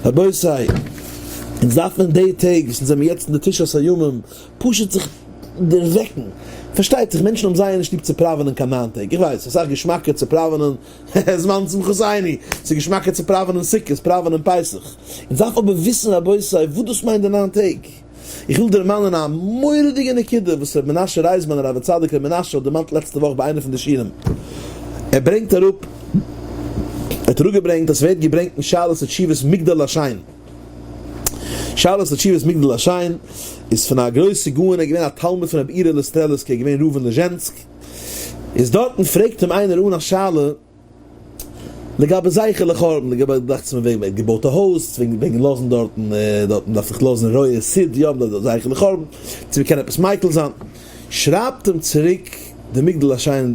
רבותי, אונז דארף מען די טעג וואס אונז זעמיר יעצט אין די תשעת הימים פשוט זיך דערוועקן. פארשטייט זיך מענטשן האבן זייער נישט ליב צו פראווענען קיין ניין טעג, איך ווייס, אסאך געשמאקער צו פראווענען זמן שמחתינו, ס'איז געשמאקער צו פראווענען סוכות, פראווענען פסח. אונז דארף אבער וויסן רבותי וואס דאס מיינט די ניין טעג. איך וויל דערמאנען א מורא'דיגע נקודה וואס ר' מנשה רייזמאן הרב הצדיק ר' מנשה האט דערמאנט לעצטע וואך ביי איינע פון די שיעורים. ער ברענגט אראפ, ער האט אראפגעברענגט אז ס'ווערט געברענגט אין שאלות ותשובות מגדל השן. שאלות ותשובות מגדל השן איז פון א גרויסע גאון, ער איז געווען א תלמיד פון רבי אירעלע סטרעליסקער, געווען רב אין ליזשענסק. איז דארטן פרעגט אים איינער אן א שאלה, לגבי זכר לחורבן, לגבי דאכט זיך מיר וועגן מען האט געבויט א הויז, וועגן וועגן לאזן דארטן, דארטן דארף זיך לאזן רויע סיד, יא מ'דארף דארט זכר לחורבן, צו מ'קען עפעס מיקל זיין, שרייבט אים צוריק די מגדל השן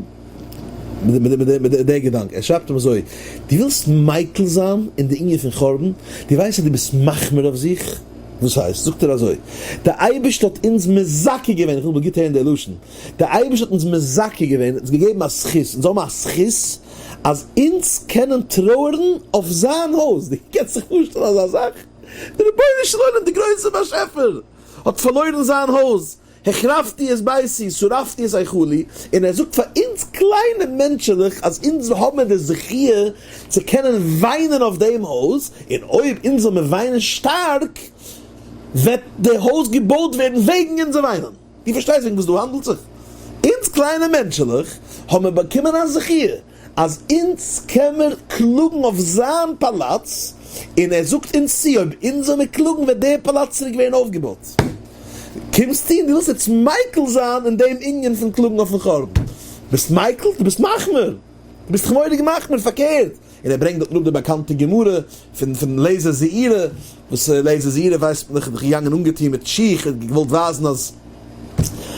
מיט די געדאנק, ער שרייבט אים אזוי, דו ווילסט מיקל זיין אין די ענין פון חורבן, דו ווייסט אז דו ביסט מחמיר אויף זיך? וואס הייסט? זאגט ער אזוי, די אייבערשטער האט אונז מזכה געווען, איך וויל גוט הערן די לשון, דער אייבערשטער האט אונז מזכה געווען, אונז געגעבן א זכות, אונז האבן א זכות אז אונז קענען טרויערן אויף זיין הויז, דו קענסט זיך פארשטעלן אזא זאך? דער רבונו של עולם, דער גרויסער באשעפער, האט פארלוירן זיין הויז, החרבתי את ביתי, שרפתי את היכלי, און ער זאגט פאר אונז קליינע מענטשעלעך אז אונז האבן די זכיה צו קענען וויינען אויף דעם הויז, און אויב אונז זאל מיר וויינען שטארק, וועט די הויז געבויט ווערן וועגן אונזער וויינען. דו פארשטייסט וועגן וואס דא האנדלט זיך? אונז קליינע מענטשעלעך האבן מיר באקומען א זכי' אז אונז קען מיר קלאגן אויף זיין פאלאץ, און ער זאגט אונז צו אויב אונז זאל מיר קלאגן וועט דער פאלאץ צוריק ווערן אויפגעבויט. קומסטו און דו ווילסט יעצט מיקל זיין אין דעם ענין פון קלאגן אויפן חורבן? ביסט מיקל? דו ביסט מחמיר! דו ביסט דאך מורא'דיג מחמיר! פארקערט! און ער ברענגט דארטן אפ די באקאנטע גמרא פון פון לעזער זעירא, וואס לעזער זעירא ווייסט מען דאך איז דאך געגאנגען אנגעטון מיט שיך, ער האט געוואלט ווייזן אז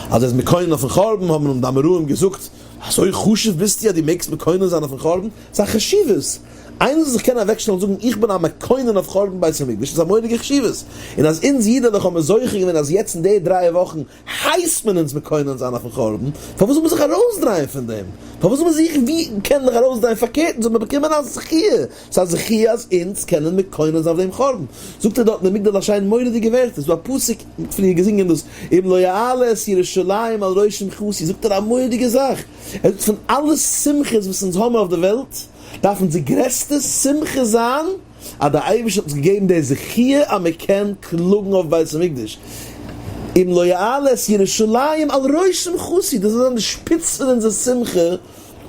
אז ער איז מקונן אויפן חורבן, האבן אים די אמוראים געזאגט, אזוי חשוב ביסטו אז דו מעגסט מקונן זיין אויפן חורבן? ס'איז א חשיבות! איינער זאל זיך קענען אוועקשטעלן און זאגן איך בין א מקונן אויף חורבן בית המקדש איז א מורא'דיגע חשיבות! און אז אונז אידעלעך האבן זוכה געווען אז יעצט אין די דריי וואכן הייסט מען אונז מקונן זיין אויפן חורבן, פארוואס זאל מען זיך ארויסדרייען פון דעם? פארוואס זאל מען זיך ווי קען זיך ארויסדרייען? פארקערט אונז האבן באקומען א זכיה, ס'איז א זכיה אז אונז קענען מקונן זיין אויף דעם חורבן. זאגט ער דארט אין מגדל השן מורא'דיגע ווערטער, ס'איז דא א פסוק, מ'האט פריער געזינגען דאס, אם לא אעלה את ירושלים על ראש שמחתי, זאגט ער א מורא'דיגע זאך, ער זאגט פון אלע שמחות וואס אונז האבן אויף די וועלט, דארף אונזער גרעסטע שמחה זיין, אז דער אייבערשטער האט אונז געגעבן די זכיה אז מען קען קלאגן אויף בית המקדש, אם לא אעלה את ירושלים על ראש שמחתי, דאס זאל זיין די שפיץ פון אונזער שמחה,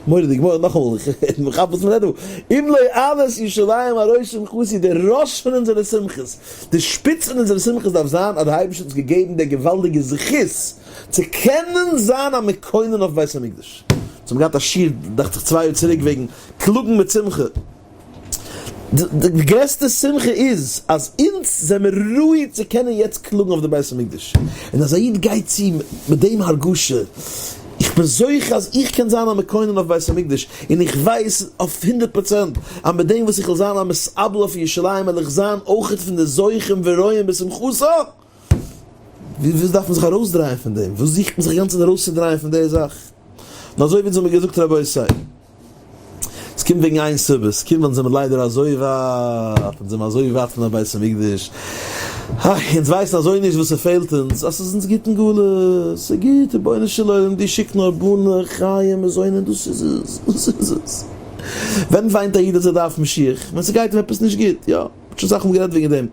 מורא'דיג, מורא'דיג, נאכאמאל, איך כאפ וואס מען רעדט דא, אם לא אעלה את ירושלים על ראש שמחתי, די ראש פון אונזערע שמחות, די שפיץ פון אונזערע שמחות דארף זיין אז דער אייבערשטער האט אונז געגעבן די געוואלדיגע זכות צו קענען זיין א מקונן אויף בית המקדש. אונז האבן געהאט א שיעור דאכט זיך צוויי יאר צוריק וועגן קלאגן מיט שמחה. די גרעסטע שמחה איז אז אונז זעמיר ראוי צו קענען יעצט קלאגן אויף די בית המקדש, און אז א איד גייט צו מיט דעם הרגשה, איך בין זוכה אז איך קען זיין א מקונן אויף בית המקדש, און איך ווייס אויף הונדערט פראצענט אז מיט דעם וואס איך וועל זיין א מתאבל אויף ירושלים וועל איך זיין אויכעט פון די זוכים ורואים בשמחתה! וואס דארף מען זיך ארויסדרייען פון דעם? וואס זוכט מען זיך די גאנצע צייט ארויסצודרייען פון די זאך? און אזוי ווי אונז האמיר געזאגט רבותי. עס קומט וועגן איין סיבה, עס קומט ווייל אונז זעמיר ליידער אזוי ווייט, אונז זעמיר אזוי ווייט פון א בית המקדש, איי, אונז ווייסן אזוי נישט וואס ס'פעלט אונז, אז ס'איז אונז גוט אין גלות, ס'איז גוט, רבונו של עולם, דו שיק נאר בני חיי מזוני, דאס איז עס, דאס איז עס. ווען וויינט א איד אז ער דארף משיח? ווען ס'גייט אים עפעס נישט גוט, יא, מ'האט שוין אסאך מאל גערעדט וועגן דעם,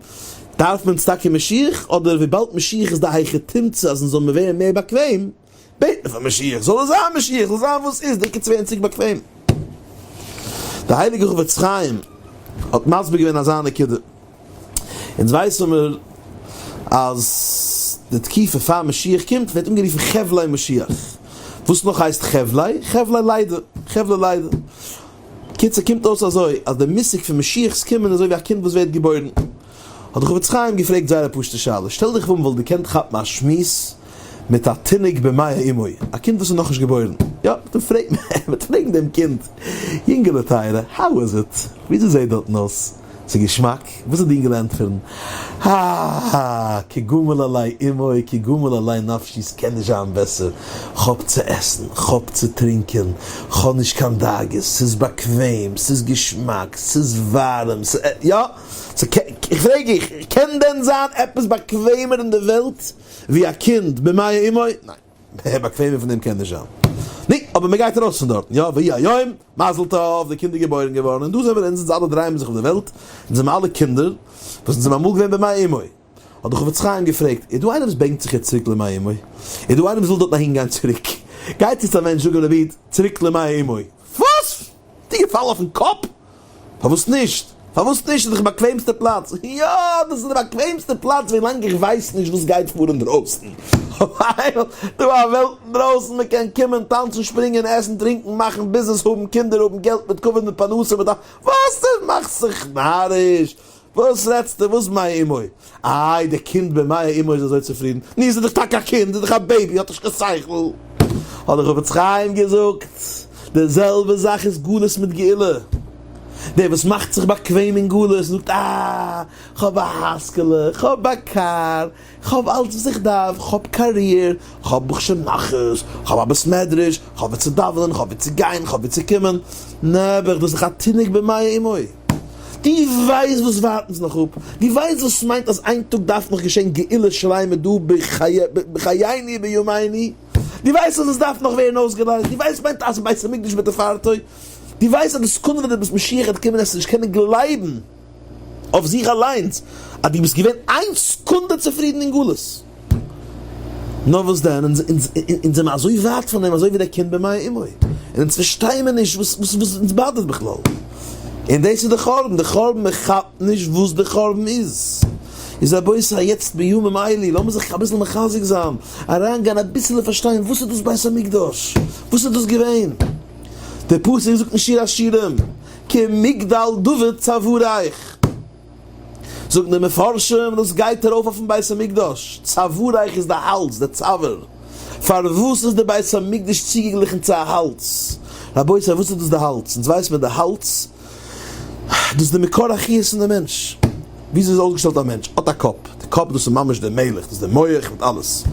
דארף מען אונז טאקע משיח, אדער וויבאלד משיח איז די היכי תמצא אז אונז זאל מיר ווערן מער באקוועם, בעט מען פאר משיח, זאל עס זיין משיח, זאל זיין וואס איז, דער קען ווערן צוריק באקוועם. דער הייליגער חפץ חיים האט מסביר געווען אזא נקודה. אונז ווייסן מיר אז די תקופה פאר משיח קומט ווערט אנגערופן חבלי משיח. וואס נאך הייסט חבלי? חבלי לידה. חבלי לידה. קיצור קומט אויס אזוי אז די מושג פון משיח'ס קומען איז אזוי ווי א קינד וואס ווערט געבוירן. האט דער חפץ חיים געפרעגט זייער א פשוטע שאלה, שטעל דיך פאר מ'וואלט געקענט כאפן א שמועס מיט א תינוק במעי אמו, א קינד וואס איז נאכנישט געבוירן, יא, מ'וועט פרעגן דעם קינד, יונגעלע טייערע, how is it? וויאזוי זעט דארטן אויס? ס'איז געשמאק? וואס זאל די אינגעלע ענטפערן? הא כי גמל עלי אמו כי גמל עלי נפשי ס'קען נישט זיין בעסער, כ'האב צו עסן, כ'האב צו טרינקען, כ'האב נישט קיין דאגות, ס'איז באקוועם, ס'איז געשמאק, ס'איז ווארעם, ס'איז יא, איך פרעג איך, קען דען זיין עפעס באקוועמער אין די וועלט ווי א קינד במעי אמו? ניין. מער באקוועמער פון דעם קען נישט זיין. נו, אבער מען גייט ארויס פון דארטן, יא, ויהי היום, מזל טוב, די קינד איז געבוירן געווארן, און דא זעמיר אונז, אונז אלע דרייען מיר זיך אויף די וועלט, אונז זעמיר אלע קינדער, וואס אונז זעמיר אמאל געווען במעי אמו. האט דער חפץ חיים געפרעגט, איז דא איינער וואס בענקט זיך יעצט צוריק למעי אמו? איז דא איינער וואס וויל דארטן אהין גיין צוריק? גייט יעצט א מענטש זאגן רבי איד, צוריק למעי אמו? וואס? דיר געפאלן אויפן קאפ? פארוואס נישט? פארוואס נישט? ס'איז דאך די באקוועמסטע פלאץ. יא, דאס איז די באקוועמסטע פלאץ ווילאנג איך ווייס נישט וואס גייט פאר אינדרויסן. אבער דא א וועלט אינדרויסן, מען קען קומען, טאנצן, שפרינגען, עסן, טרינקען, מאכן ביזנעס, האבן קינדער, האבן געלט, מיט כבוד, מיט פרנסה, מיט א. וואס דו מאכסט זיך נאריש? וואס רעדסטו? וואס במעי אמו? איי די קינד במעי אמו איז אזוי צופרידן? נו איז ער דאך טאקע א קינד, איז דאך א baby, האט נישט קיין שכל. האט דער חפץ חיים געזאגט, די זעלבע זאך איז גלות מיט גאולה. דער וואס מאכט זיך באקוועם אין גלות און זאגט אה, כ'האב א הייזקעלע, כ'האב א קאר, כ'האב אלץ וואס איך דארף, כ'האב career, כ'האב ברוך השם נחת, כ'האב א בית מדרש, כ'האב וואו צו דאווענען, כ'האב וואו צו גיין, כ'האב וואו צו קומען. נעבעך, דאס איז דאך א תינוק במעי אמו. דו ווייסט וואס ווארט אונז נאך אפ? דו ווייסט וואס מיינט אז איין טאג דארף נאך געשען גאולה שלימה דא בחיינו ובימינו? דו ווייסט אז עס דארף נאך ווערן אויסגעלייזט? דו ווייסט מיינט אז בית המקדש בתפארתו? דו ווייסט אז די סעקונדע ווען דו ביסט משיח וועט קומען וועסטו נישט קענען גלייבן אויף זיך אליינס אז דו ביסט געווען איין סעקונדע צופרידן אין גלות. נאר וואס דען, אונז זעמער אזוי ווייט פון דעם אזוי ווי דער קינד במעי אמו, און אונז פארשטייען מיר נישט וואס אונז באדערט בכלל. און דאס איז די חורבן, די חורבן מען כאפט נישט וואס די חורבן איז. איז רבותי יעצט בימים אלה לאמיר זיך אביסל מחזק זיין, אריינגיין אביסעלע פארשטיין וואס איז דאס בית המקדש, וואס איז דאס געווען. דער פסוק זאגט אין שיר השירים, כמגדל דוד צוואריך. זאגן די מפרשים, דאס גייט ארויף אויפן בית המקדש, צוואריך איז די האלז, די צוואר. פארוואס איז די בית המקדש צוגעגליכן צו א האלז? רבותי, וואס איז דאס די האלז? אונז ווייסט מען די האלז, דאס איז די מקור החיות פון די מענטש. וויאזוי איז אויסגעשטעלט א מענטש? האט א קאפ, די קאפ דאס איז ממש די מלך, דאס איז די מח מיט אלעס.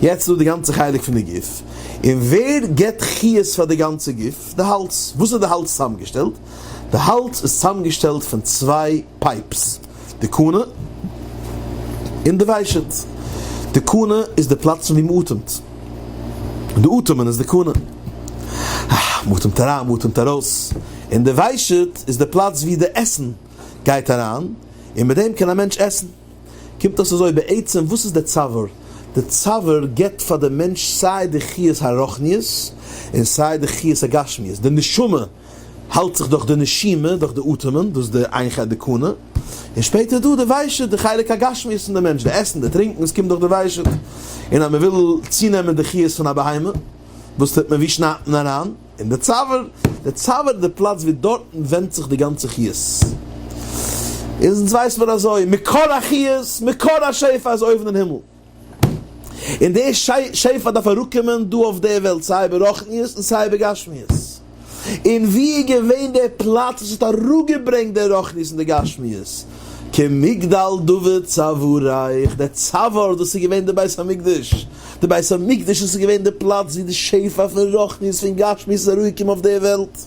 יעצט איז דא די גאנצע חלק פון די גוף, און ווער געבט חיות פאר די גאנצע גוף? די האלז. וואס איז די האלז צוזאמגעשטעלט? די האלז איז צוזאמגעשטעלט פון צוויי pipes, די קנה און די ושט. די קנה איז די פלאץ פון ווי מ'אטעמט, און די אטעמען איז די קנה. מ'אטעמט אריין, מ'אטעמט ארויס. און די ושט איז די פלאץ ווי די עסן גייט אריין, און מיט דעם קען א מענטש עסן. קומט אויס אזוי, בעצם וואס איז די צוואר? די צוואר גיבט פאר די מענטש סיי די חיות הרוחניות און סיי די חיות הגשמיות, די נשמה האלט זיך דורך די נשימה, דורך די אטעמען, דאס איז די איין חלק די קנה, און שפעטער דא די ושט, די חלק הגשמיות פון די מענטש, די עסן, די טרינקען, עס קומט דורך די ושט, און אז מען וויל צונעמען די חיות פון א בהמה, וואס טוט מען, ווי שניידט מען אריין? אין די צוואר, די צוואר איז די פלאץ ווי דארטן ווענדט זיך די גאנצע חיות. אונז ווייסט מען אזוי, מקור החיות, מקור השפע איז אויבן אין הימל. און די שפע דארף אראפקומען דא אויף די וועלט סיי ברוחניות און סיי בגשמיות. און ווי איז געווען די פלאץ וואס האט אראפגעברענגט די רוחניות און די גשמיות? כמגדל דוד צוואריך, דער צוואר דאס איז געווען די בית המקדש, די בית המקדש דאס איז געווען די פלאץ ווי די שפע פון רוחניות פון גשמיות איז אראפגעקומען אויף די וועלט,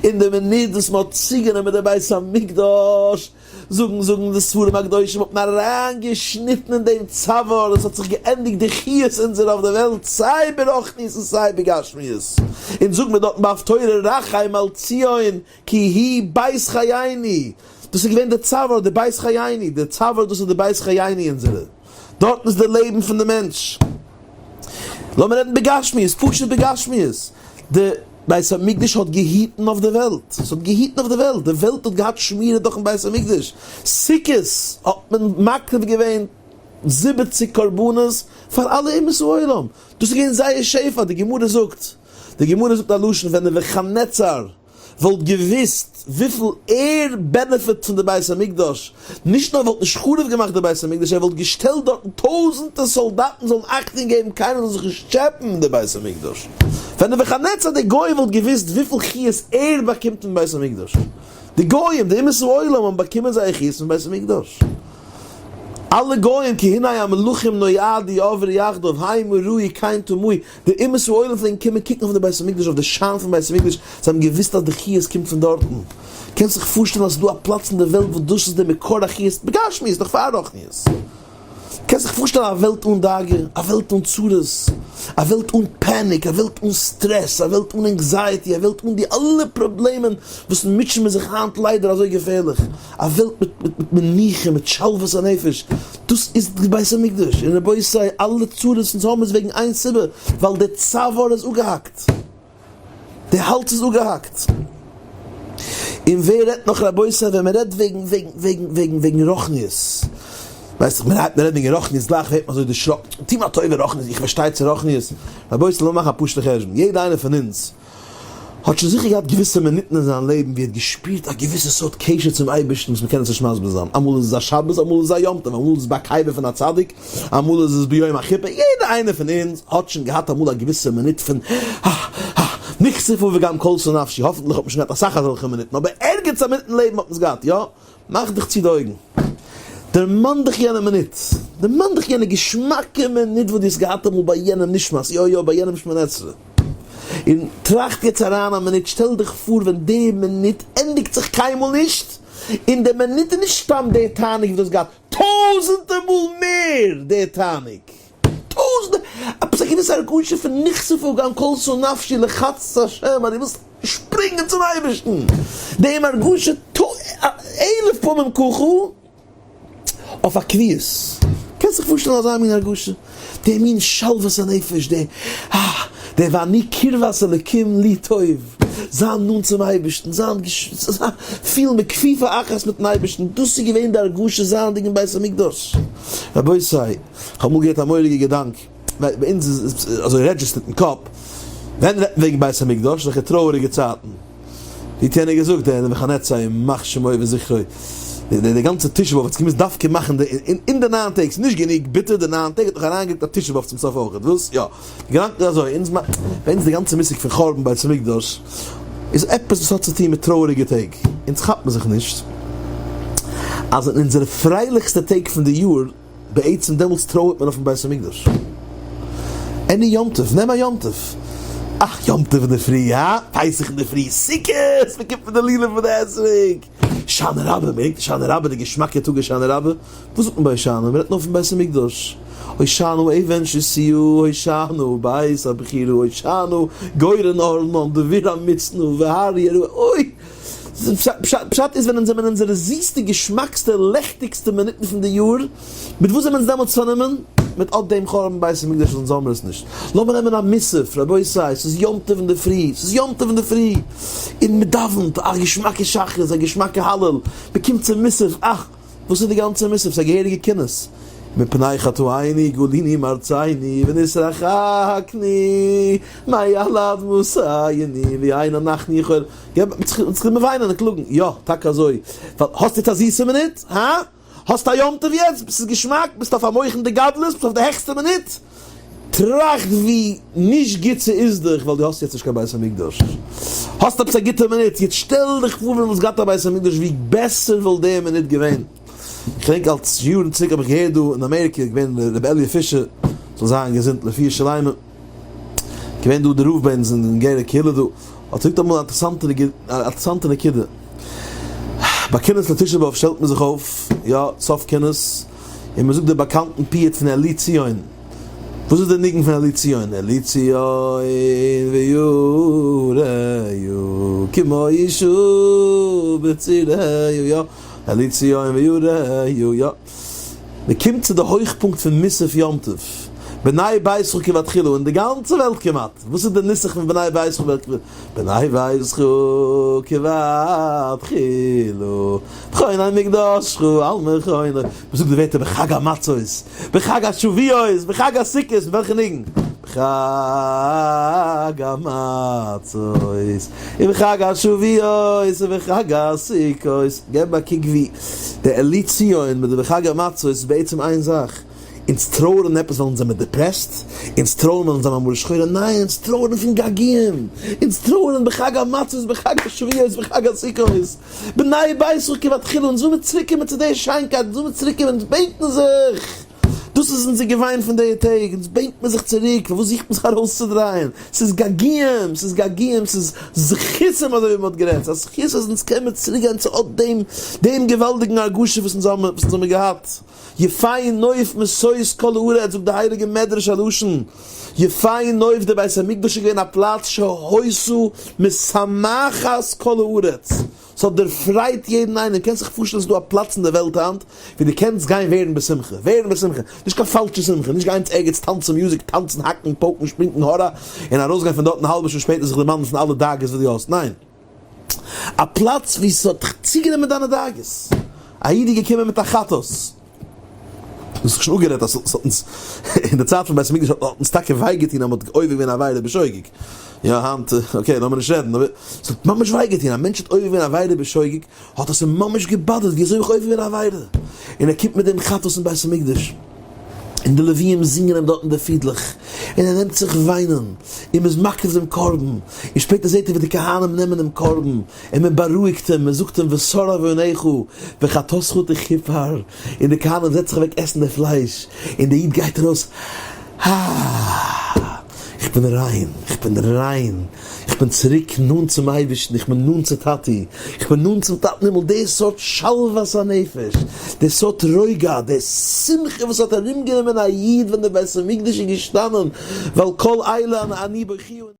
און די מינוט וואס מען האט צוגענומען די בית המקדש, זאגן זאגן די ספרים הקדושים האט מען אריין געשניטן אין דעם צוואר, עס האט זיך געענדיגט די חיות אונזערע אויף די וועלט סיי ברוחניות און סיי בגשמיות, אונז זאגן מיר דארטן בהפטורה רחם על ציון כי היא בית חיינו, דאס איז געווען די צוואר, די בית חיינו, די צוואר דאס איז די בית חיינו אונזערע, דארטן איז די לעבן פון די מענטש. לאמיר רעדן בגשמיות, פשוט בגשמיות, די בית המקדש האט געהיטן אויף די וועלט, עס האט געהיטן אויף די וועלט, די וועלט האט געהאט שמירה דורכן בית המקדש, סוכות האט מען מקריב געווען זיבעציג קרבנות פאר אלע אומות העולם, דאס איז געווען זייער שפע, די גמרא זאגט, די גמרא זאגט א לשון ווען נבוכדנצר וואלט געוויסט וויפיל ער benefit פון די בית המקדש, נישט נאר וואלט נישט חרוב געמאכט די בית המקדש, ער וואלט געשטעלט דארטן טויזענטער סאלדאטן זאלן אכטונג געבן קיינער זאל זיך נישט טשעפען אין די בית המקדש. ווען נבוכדנצר דער גוי וואלט געוויסט וויפיל חיות ער באקומט פון בית המקדש. די גויים, די אומות העולם האבן באקומען זייער חיות פון בית המקדש. אלע גויים, כי הנה המלכים נועדו עברו יחדיו, המה ראו כן תמהו, די אומות העולם פלעגן קומען קוקן אויף די בית המקדש, אויף די שיין פון בית המקדש, זיי האבן געוואוסט אז די חיות קומט פון דארטן. קענסט זיך פארשטעלן אז ס'איז דא א פלאץ אין די וועלט וואס דאס איז די מקור החיות, בגשמיות, נאך פאר רוחניות. קענסט זיך פארשטעלן א וועלט אן דאגה, א וועלט אן צרות, א וועלט אן panic, א וועלט אן סטרעס, א וועלט אן anxiety, א וועלט אן די אלע פראבלעמען וואס מוטשען מיר זיך היינט ליידער אזוי געפערליך, א וועלט מיט מיט מנוחה, מיט שלוות הנפש, דאס איז די בית המקדש, און רבותי אלע צרות אונז האבן איז וועגן איין סיבה, ווייל דער צוואר איז אפגעהאקט. די האלז איז אפגעהאקט. און ווער רעדט נאך רבותי ווען מען רעדט וועגן וועגן וועגן וועגן וועגן רוחניות. ווייסט איך מען הייבט מען רעדט וועגן רוחניות גלייך ווערט מען אזוי דערשראקן. טו מיר א טובה רוחניות איך פארשטיי צו רוחניות. רבותי לאמיר מאכן א פשוט'ע חשבון. יעדע איינער פון אונז האט שוין זיכער געהאט געוויסע מינוטן אין זיין לעבן ווי ער האט געשפירט א געוויסע סארט קשר צום אייבערשטן וואס מען קען עס נישט מסביר זיין. אמאל איז עס א שבת אמאל איז עס א יום טוב אמאל איז עס ביי א קבר פון א צדיק. אמאל איז עס ביום החופה, יעדער איינער פון אונז האט שוין געהאט אמאל א געוויסע מינוט פון הא הא נכספה וגם כלתה נפשי, האפענטליך האט מען שוין געהאט אסאך אזעלכע מינוטן, אבער ערגעץ א מינוט אין לעבן האט מען עס געהאט, יא? מאך דיך צו די אויגן, דערמאן דיך יענע מינוט, דערמאן דיך יענע געשמאקע מינוט וואס דו האסט געהאט אמאל ביי יענעם נשמת, יא יא ביי יענעם שמונה עשרה, און טראכט יעצט אריין א מינוט, שטעל דיך פאר ווען די מינוט ענדיגט זיך קיינמאל נישט, און די מינוט איז נישט סתם די תענוג וואס דו האסט געהאט, טויזענטער מאל מער דער תענוג, טויזענטער, עפעס א געוויסע הרגשה פון נכספה גם כלתה נפשי לחצץ השם, אז דו ווילסט שפרינגען צום אייבערשטן, דעם הרגשה אלף פעמים ככה, אויף א קביעות, קענסט זיך פארשטעלן אזא מין הרגשה? דער מין שלוות הנפש, דער אה, דער ואני קרבת אלקים לי טוב, זיין נאנט צום אייבערשטן, זיין פילן בכפיפה אחת מיטן אייבערשטן, דאס איז געווען די הרגשה זייענדיג אין בית המקדש. רבותי, איך האב אמאל געהערט א מורא'דיגע געדאנק, ביי אונז איז אזוי registered אין קאפ, ווען רעדט מען וועגן בית המקדש? אזעלכע טרויעריגע צייטן. ווי האט יענער געזאגט, דער נבוכדנצר ימח שמו וזכרו, די גאנצע תשעה באב האט זיך געמוזט דווקא מאכן אין די ניין טעג, ס'איז נישט גענוג ביטער די ניין טעג, האט נאך אריינגערוקט א תשעה באב צום סוף אויכעט, וואס? יא, די געדאנק איז אזוי, אונז ביי אונז די גאנצע מושג פון חורבן בית המקדש איז עפעס וואס האט צו טון מיט טרויעריגע טעג, אונז כאפט מען זיך נישט אז אין אונזערע פרייליכסטע טעג פון די יאר, בעצם דעמאלטס טרויערט מען אויפן בית המקדש. any יום טוב, נעם א יום טוב. אך, יום טוב אינדערפרי, הא? פסח אינדערפרי, סוכות, מען קומט מיט די לולב מיט די אתרוג. הושענא רבה, מען געדענקט הושענא רבה, די געשמאקע טאג הושענא רבה. וואס זאגט מען ביי הושענא? מען רעדט נאר פון בית המקדש. הושענא אבן שתיה, הושענא בית הבחירה, הושענא גורן ארנן, דביר המצנע, והר יראה, אוי! פשט איז ווען אונז זעמער אין אונזערע זיסטע געשמאקסטע לעכטיגסטע מינוטן פון די יאר, מיט וואס זעמער אונז דעמאלטס פארנומען? מיט אט דעם חורבן בית המקדש וואס אונז האמער עס נישט. לאמיר נעמען א מוסף, רבותי, ס'איז יום טוב אינדערפרי, ס'איז יום טוב אינדערפרי, און מ'דאווענט, א געשמאקע שחרית, א געשמאקע הלל, מ'קומט צום מוסף, אך! וואס איז די גאנצע מוסף? ס'איז א געהעריגע קינות. מפני חטאינו גלינו מארצינו ונתרחקנו מעל אדמתינו ואין אנחנו יכול צריכים וויינען און קלאגן, יא, טאקע אזוי, ווייל האסט יעצט א זיסע מינוט, הא? האסט א יום טוב יעצט, ס'איז געשמאק, ביסט אויף א מוחין דגדלות, ביסט אויף די העכסטע מינוט, טראכט ווי נישט גוט ס'איז דיך ווייל דו האסט יעצט נישט קיין בית המקדש, האסט עפעס א גוטע מינוט, יעצט שטעל דיך פאר ווען דו וואלסט געהאט א בית המקדש ווי בעסער וואלט די מינוט געווען. כ'דענק אלס יארן צוריק האב איך געהערט דא אין אמעריקע איז געווען רבי אלי' פישער זאל זיין געזונט לרפואה שלימה, געווען דא די רב ביי אונז אין גערער קהילה דא, האט געזאגט אמאל א אינטערעסאנטע נקודה, ביי קינות לתשעה באב שטעלט מען זיך אויף, יא, סוף קינות, און מען זאגט די באקאנטן פיוט פון אלי ציון, וואס איז די ניגון פון אלי ציון? אלי ציון ויראה כמו אשה בצוריה, יא, אלי ציון ויראה, יא. מען קומט צו די הויכפונקט פון מוסף יום טוב, בני ביתך כבתחילה, אין די גאנצע וועלט כמעט, וואס איז די נוסח פון בני ביתך כבתחילה? בני ביתך כבתחילה, בכונן מקדשך על מכונו, מען זאגט די ווערטער בחג המצות, בחג השבועות, בחג הסוכות, מיט וועלכע ניגון? בחג המצות, ובחג השבועות, ובחג הסוכות, געב א קוק ווי די אלי ציון מיט די בחג המצות איז בעצם איין זאך. אונז טרויערן עפעס ווייל אונז זעמיר depressed? אונז טרויערן ווייל אונז זעמיר א מרה שחורה? ניין, אונז טרויערן פון געגועים! אונז טרויערן בחג המצות, בחג השבועות, בחג הסוכות! בני ביתך כבתחילה, אונז וויל מיר צוריק קומען צו די שיינקייט, אונז וויל מיר צוריק קומען, אונז בענקן זיך! דאס איז אונזער געוויין פון די טעג, אונז בענקט מען זיך צוריק, פארוואס זוכט מען זיך ארויסצודרייען? ס'איז געגועים, ס'איז געגועים, ס'איז זכותים אזוי ווי מ'האט גערעדט, ס'איז א זכות אז אונז קען מיר צוריק גיין צו אט דעם דעם געוואלדיגן הרגשה וואס אונז האבן וואס אונז האבן געהאט. יפה נוף משוש כל הארץ זאגט די הייליגע מדרש א לשון, יפה נוף דער בית המקדש איז געווען א פלאץ שהיתה משמחת כל הארץ, ס'האט דערפרייט יעדן איינעם, קענסט זיך פארשטעלן ס'איז דא א פלאץ אין די וועלט היינט ווי דו קענסט גיין ווערן בשמחה, ווערן בשמחה, נישט קיין פאלשע שמחה, נישט גיין ערגעץ טאנצן music, טאנצן, האקן, פויקן, שפרינגן, הארא, און ארויסגיין פון דארטן א האלבע שעה שפעטער זיך דערמאנען פון אלע דאגות וואס דו האסט, ניין. א פלאץ ווי ס'האט דיך צוגענומען דיינע דאגות. א איד איז געקומען מיט א חטאת. דאס איז שוין אפגערעדט אז ס'האט אונז אין די צייט פון בית המקדש האט אונז טאקע וויי געטון אז מ'האט עובר געווען עבירה בשוגג. יא היינט, okay לאמיר נישט רעדן, אבער ס'האט ממש וויי געטון. א מענטש האט עובר געווען עבירה בשוגג, האט עס אים ממש געבאדערט, ווי אזוי האב איך עובר געווען א עבירה? און ער קומט מיט דעם חטאת אין בית המקדש, און די לוויים זינגען אים דארטן די פידלעך, און ער נעמט זיך וויינען, און מ'איז מקריב דעם קרבן, און שפעטער זעט ער ווי די כהנים נעמען דעם קרבן, און מען בארואיגט אים, מען זאגט אים וסר עונך וחטאתך תכופר, און די כהנים זעצט זיך אוועק עסן די פלייש, און דער איד גייט ארויס, אה! איך בין ריין, איך בין ריין, איך בין צוריק נאנט צום אייבערשטן, איך בין נאנט צו טאטי, איך בין נאנט צום טאטן הימל, די סארט שלוות הנפש, די סארט רוגע, די שמחה וואס האט ארומגענומען א איד ווען דער בית המקדש איז געשטאנען, ועל כל אלה אני בוכיה.